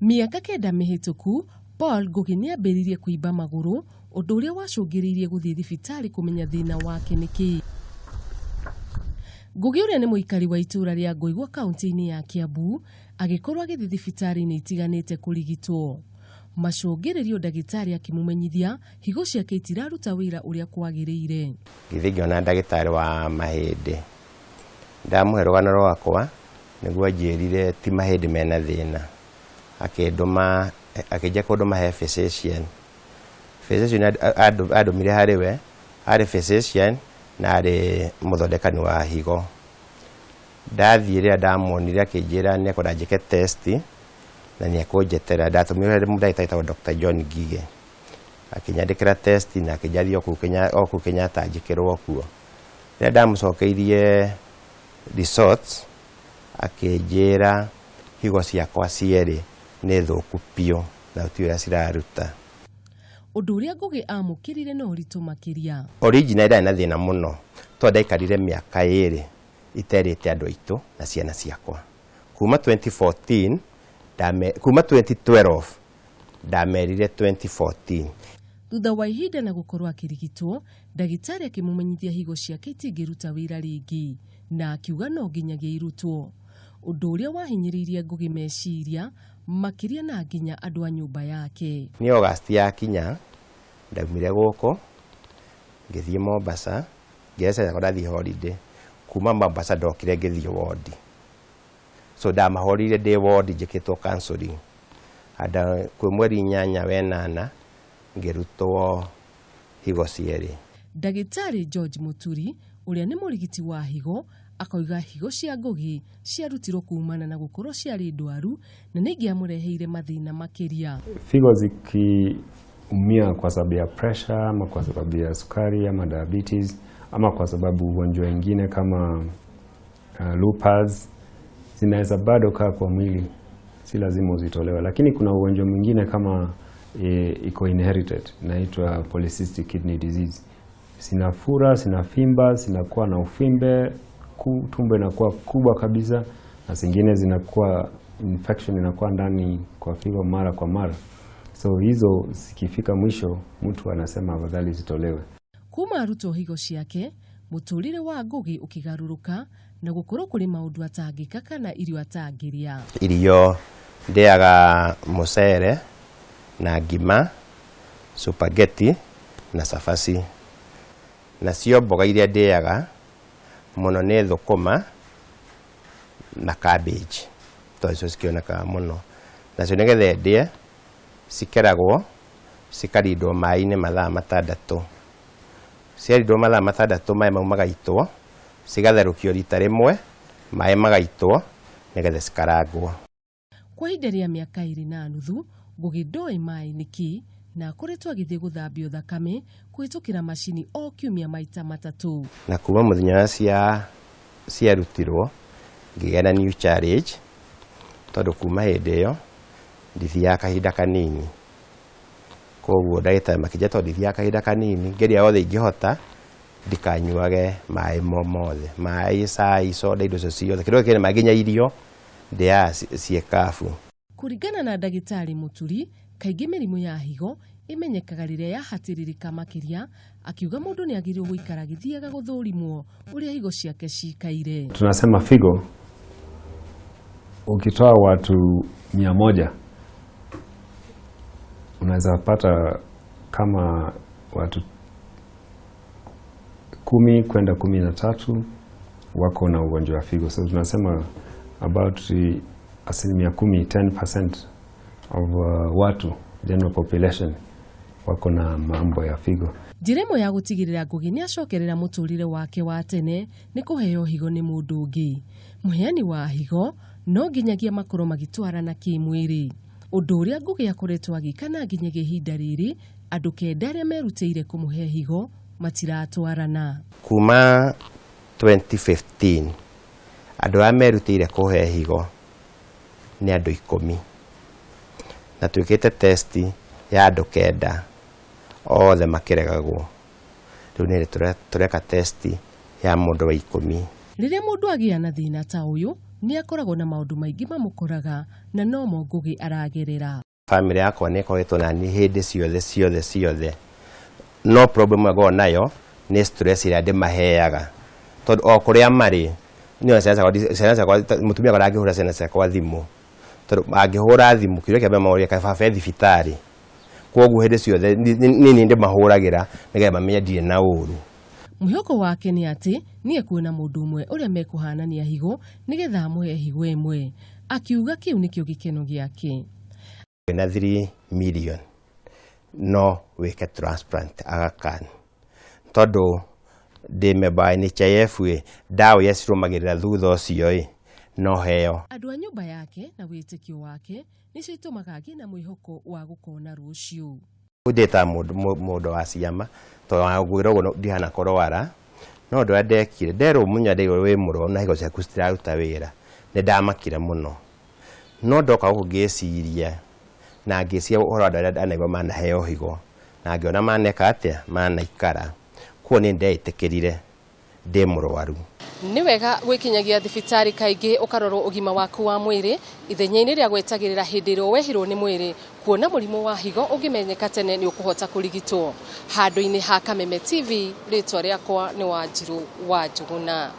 Mĩaka 9 mĩhĩtũku, Paul Ngugi nĩambĩrĩirie kũimba magũrũ, ũndũ ũrĩa wacũngĩrĩirie gũthiĩ thibitarĩ kũmenya thĩna wake nĩ kĩĩ. Ngugi ũrĩa nĩ mũikari wa itũũra rĩa Ngoigwa kaunti-inĩ ya Kiambu, agĩkorwo agĩthiĩ thibitarĩ-inĩ itiganĩte kũrigitwo. Macũngĩrĩrio ndagĩtarĩ akĩmũmenyithia higo ciake itiraruta wĩra ũrĩa kwagĩrĩire. Ngĩthiĩ ngĩona ndagĩtarĩ wa mahĩndĩ, ndamũhe rũgano rwakwa nĩguo anjĩrire ti mahĩndĩ mena thĩna, akĩndũma akĩnjia kũndũma he physician. Physician andũmire harĩ we, arĩ physician na arĩ mũthondekani wa higo. Ndathiĩ rĩrĩa ndamuonire akĩnjĩra nĩ ekwenda njĩke test na nĩ ekũnjetera. Ndatũmirwo harĩ ndagĩtarĩ wĩtagwo Dr. John Ngige, akĩnyandĩkĩra test na akĩnjĩra thiĩ o kũu Kenyatta njĩkĩrwo kuo. Rĩrĩa ndamũcokeirie results akĩnjĩra higo ciakwa cierĩ nĩ thũku biũ na gũtirĩ ũrĩa ciraruta. Ũndũ ũrĩa Ngugi amũkĩrire na ũritũ makĩria. Originally ndarĩ na thĩna mũno tondũ ndaikarire mĩaka 2 iterĩte andũ aitũ na ciana ciakwa. Kuma 2014 kuma 2012 ndamerire 2014. Thutha wa ihinda na gũkorwo akĩrigitwo, ndagĩtarĩ akĩmũmenyithia higo ciake itingĩruta wĩra rĩngĩ na akiuga no nginyagia irutwo. Ũndũ ũrĩa wahinyĩrĩirie Ngugi meciria makĩria na nginya andũ a nyũmba yake. Nĩ August yakinya ndaumire gũkũ ngĩthiĩ Mombasa, ngĩreca ndathiĩ holiday. Kuma Mombasa ndokire ngĩthiĩ wodi. So ndamahũrire ndĩ wodi njĩkĩtwo counseling. Anda kwĩ mweri 8 wenana ngĩrutwo higo cierĩ. Ndagĩtarĩ George Muturi ũrĩa nĩ mũrigiti wa higo akoiga higo cia Ngugi ciarutirwo kumana na gũkorwo ciarĩ ndwaru na nĩ ingĩamũreheire mathĩna makĩria. Figo zikiumia kwa sababu ya pressure ama kwa sababu ya sukari ama diabetes ama kwa sababu ugonjwa wengine kama lupus, zinaweza bado kaa kwa mwili, si lazima uzitolewe. Lakini kuna ugonjwa mwingine kama iko inherited, inaitwa polycystic kidney disease. Zinafura, zinafimba, zinakuwa na ufimbe, tumbo inakuwa kubwa kabisa, na zingine zinakuwa infection inakuwa ndani kwa figo mara kwa mara. So hizo zikifika mwisho mtu anasema afadhali zitolewe. Kuma arutwo higo ciake, mũtũrĩre wa Ngugi ũkĩgarũrũka na gũkorwo kũrĩ maũndũ atangĩka kana irio atangĩrĩa. Irio ndĩaga mũcere na ngima, spaghetti na cabaci. Nacio mboga iria ndĩaga mũno nĩ thũkũma na cabbage, tondũ icio cikĩonekaga mũno. Nacio nĩgetha ndĩe cikeragwo cikarindwo maĩ-inĩ mathaa 6. Ciarindwo mathaa 6 maĩ mau magaitwo, cigatherũkio rita rĩmwe, maĩ magaitwo nĩgetha cikarangwo. Kwa ihinda rĩa mĩaka 2.5, Ngugi ndoĩ maĩ nĩ kĩ na akoretwo agĩthiĩ gũthambio thakame kũhĩtũkĩra macini o kiumia maita 3. Na kuma mũthenya ũrĩa ciarutirwo ngĩgĩa na new challenge, tondũ kuma hĩndĩ ĩyo ndithiaga kahinda kanini. Koguo ndagĩtarĩ makĩnjĩra tondũ ndithiaga kahinda kanini, ngeria yothe ingĩhota ndikanyuage maĩ mo mothe, maĩ, cai, soda, indo icio ciothe, kĩndũ gĩkĩ nĩ nginya irio ndĩaga ciĩ kabu. Kũringana na ndagĩtarĩ Muturi, kaingĩ mĩrimũ ya higo ĩmenyekaga rĩrĩa yahatĩrĩrĩka makĩria, akiuga mũndũ nĩ agĩrĩirwo gũikara agĩthiaga gũthũrimwo ũrĩa higo ciake cikaire. Tunasema figo, ukitoa watu 100 unaweza pata kama watu 10 kwenda 13 wako na ugonjwa wa figo. So tunasema about 10%, 10% of watu general population wako na mambo ya figo. Njĩra ĩmwe ya gũtigĩrĩra Ngugi nĩ acokerera mũtũrĩre wake wa tene nĩ kũheo higo nĩ mũndũ ũngĩ. Mũheani wa higo no nginyagia makorwo magĩtwarana kĩmwĩrĩ. Ũndũ ũrĩa Ngugi akoretwo agĩka na nginyagia ihinda rĩrĩ, andũ 9 arĩa merutĩire kũmũhe higo matiratwarana. Kuma 2015 andũ arĩa merutĩire kũhe higo nĩ andũ 10, na twĩkĩte test ya andũ 9 othe makĩregagwo. Rĩu nĩ tũreka test ya mũndũ wa 10. Rĩrĩa mũndũ agĩa na thĩna ta ũyũ, Nĩ akoragwo na maũndũ maingĩ mamũkoraga na nomo Ngũgĩ aragerera. Bamĩrĩ yakwa nĩ ĩkoretwo nani hĩndĩ ciothe ciothe ciothe. No problem ngoragwo nayo nĩ stress ĩrĩa ndĩmaheaga, tondũ o kũrĩa marĩ niĩ ciana ciakwa, mũtumia wakwa ndangĩhũra ciana ciakwa thimũ, tondũ angĩhũra thimũ kĩũria kĩa mbere moria kaĩ baba e thibitarĩ. Kwoguo hĩndĩ ciothe niĩ nĩ ndĩmahũragĩra nĩgetha mamenye ndirĩ na ũru. Mwĩhoko wake nĩ atĩ nĩ ekuona mũndũ ũmwe ũrĩa mekũhanania higo nĩgetha amũhe higo ĩmwe. Akiuga kĩu nĩkĩo gĩkeno gĩake. Wĩna 3 million no wĩke transplant Aga Khan, tondũ ndĩ member wa NHIF ĩ, ndawa iria cirũmagĩrĩra thutha ũcio ĩ no heo. Andũ a nyũmba yake na wĩtĩkio wake nĩcio itũmaga agĩe na mwĩhoko wa gũkona rũciũ. Ndĩ ta mũndũ wa ciama, tondũ ngwĩra ũguo ndihana kũrwara, no ũndũ ũrĩa ndekire nderwo mũnya ndĩrwo wĩ mũrwaru na higo ciaku citiraruta wĩra, nĩ ndamakire mũno. No ndoka gũkũ ngĩciria na ngĩciria ũhoro wa andũ arĩa ndanaigua manaheo higo na ngĩona maneka atĩa, manaikara. Koguo nĩ ndetĩkĩrire ndĩ mũrwaru. Nĩ wega gwĩkinyagia thibitarĩ kaingĩ ũkarorwo ũgima waku wa mwĩrĩ ithenya-inĩ rĩa gwetagĩrĩra hĩndĩ ĩrĩa wehirwo nĩ mwĩrĩ, kuona mũrimũ wa higo ũngĩmenyeka tene nĩ ũkũhota kũrigitwo. Handũ-inĩ ha Kameme TV, rĩtwa rĩakwa nĩ Wanjirũ wa Njũgũna.